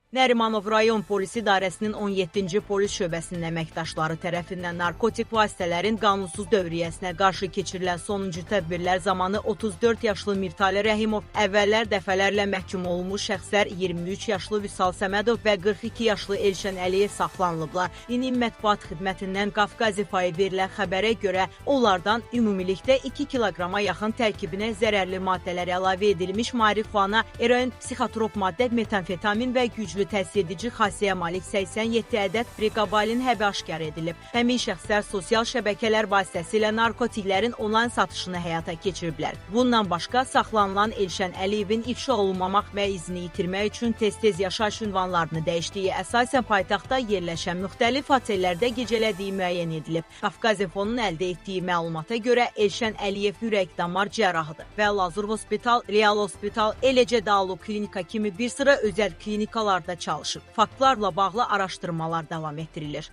Nərimanov rayon polis idarəsinin 17-ci polis şöbəsinin əməkdaşları tərəfindən narkotik vasitələrin qanunsuz dövriyyəsinə qarşı keçirilən sonuncu tədbirlər zamanı 34 yaşlı Mirtale Rəhimov, əvvəllər dəfələrlə məhkum olunmuş şəxslər 23 yaşlı Vüsal Səmədov və 42 yaşlı Elşən Əliyev saxlanılıblar. İNİM mətbuat xidmətindən Qafqaz İFA-ya verilən xəbərə görə onlardan ümumilikdə 2 kiloqrama yaxın tərkibinə zərərli maddələr əlavə edilmiş marixuana, eroin, psixotrop maddə, metamfetamin və güclü təsir edici xassəyə malik 87 ədəd preqabalin həbi aşkar edilib. Həmin şəxslər sosial şəbəkələr vasitəsilə narkotiklərin onlayn satışını həyata keçiriblər. Bundan başqa saxlanılan Elşən Əliyevin ifşa olunmamaq və izini itirmək üçün tez-tez yaşayış ünvanlarını dəyişdiyi, əsasən paytaxtda yerləşən müxtəlif otellərdə gecələdiyi müəyyən edilib. Qafqaz İnfonun əldə etdiyi məlumata görə Elşən Əliyev ürək-damar cərrahıdır və Lazur Hospital, Real Hospital, eləcə də Alu Klinika kimi bir sıra özəl klinikalarda çalışıb. Faktlarla bağlı araşdırmalar davam etdirilir.